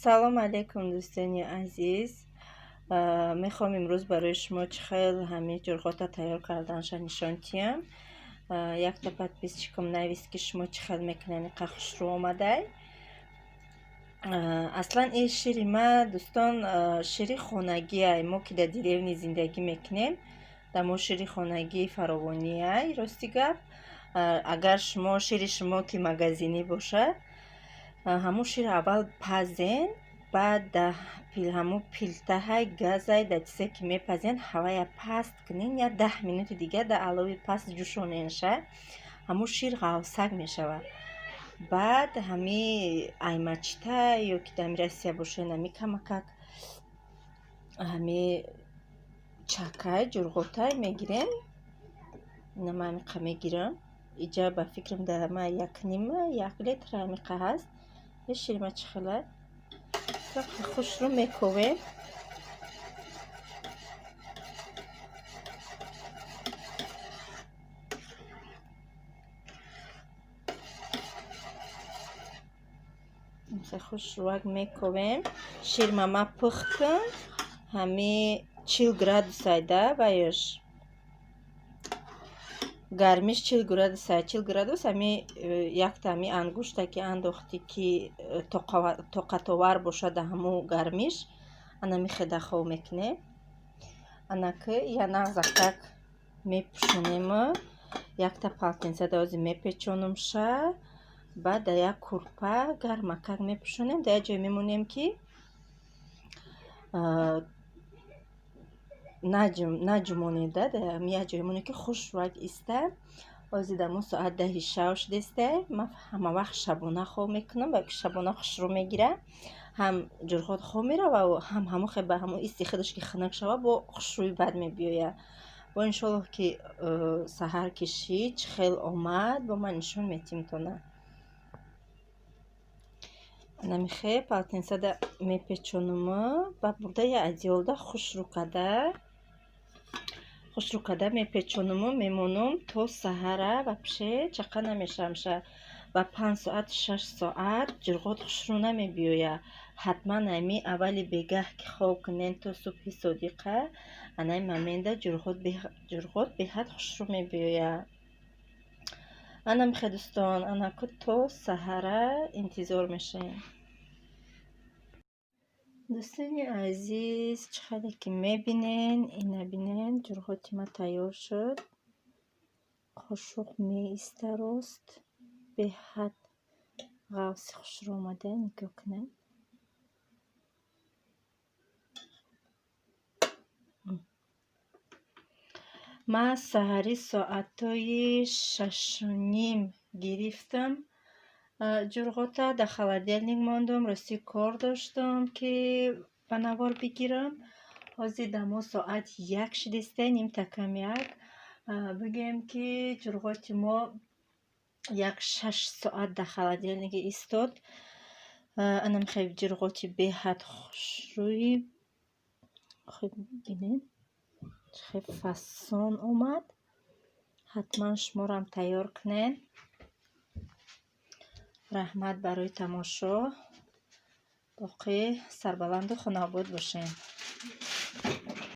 Салом алейкум, дӯстони азиз. Мехоҳам имрӯз барои шумо чӣ хел ҳамин ҷурғота тайёр карданша нишон диҳам. Якта подписчикам навист, ки шумо чӣ хел мекунед, иқа хушрӯ омадай. Аслан ин шири ма, дӯстон, шири хонагиай. Мо ки дар деревни зиндагӣ мекунем, дар мо шири хонагӣ фаровониай, рости гап. Агар шумо шири шумо ки магазинӣ бошад, ҳамун широ аввал пазен, баъд ҳамун пилтаҳай, газай, дар чизе ки мепазен, ҳавая паст кунен, я 10 минути дига дар алови паст ҷӯшоненша, ҳамун шир ғавсак мешавад. Баъд ҳами аймачита ё ки дар Россия бошен, ҳами камакак ҳами чакай ҷурғотай мегирем. Ина ман ҳамиқа мегирам. Иҷа ба фикрам дар ма як нима, як литр ҳамиқа ҳаст. Ширима чӣ хела хушрӯ мековем. Хушрӯак мековем. Ширма ма пухтам, ҳами 40 градусай да ваёш. Гармиш 40 градусай, 40 градус ҳами якта ҳами ангушта ки андохтӣ, ки тоқатовар бошад ҳамун гармиш, ана михеда хов мекунем. Анаки я нағзакак мепӯшонем, якта полотенца даози мепечонумша, баъд дар як курпа гармакак мепӯшонем, дар як ҷое мемонем, ки наҷумонеда, дар як ҷое мемонем, ки хушрӯак иста. Ҳозир дар мо соат 10 шав шудеста. Ман ҳама вақт шабона хоб мекунам, балки шабона хушрӯ мегира. Ҳам ҷурғот хоб мерава, ҳам ҳамон хел ба ҳамон исти худаш ки хунук шава, бо хушрӯи бад мебиёяд. Бо иншоаллоҳ ки саҳар кишид, чӣ хел омад, бо ман нишон метимтона. Намихе полотенцада мепечонум, ба бурда я одеялда хушрӯ када мепечонуму мемонум то саҳара. Вообще чақа намешавамша. Ба 5 соат, 6 соат ҷурғот хушрӯ намебиёяд. Ҳатман ами аввали бегаҳ ки хоб кунен то субҳи содиқа, анаи момента ҷурғот беҳад хушрӯ мебиёяд. Ана михе, дӯстон, анаку то саҳара интизор мешавем. Дӯстони азиз, чӣ хеле ки мебинен, ина бинен, ҷурғоти ма тайёр шуд. Қошуқ меиста рост, беҳад ғавси хушрӯ омада, нигоҳ кунед. Ман саҳарӣ соатҳои 6:30 гирифтам ҷурғота, дар холодильник мондум. Ростӣ кор доштам, ки ба навор бигирам. Ҳозир дар мо соат 1 шудеста, нимта кам як. Бигӯем, ки ҷурғоти мо як 6 соат дар холодильник истод. Анам хел ҷурғоти беҳад хушрӯи. Хуб бинед, чӣ хел фасон омад. Ҳатман шуморам тайёр кунед. Раҳмат барои тамошо. Боқӣ сарбаланду хонаобод бошед.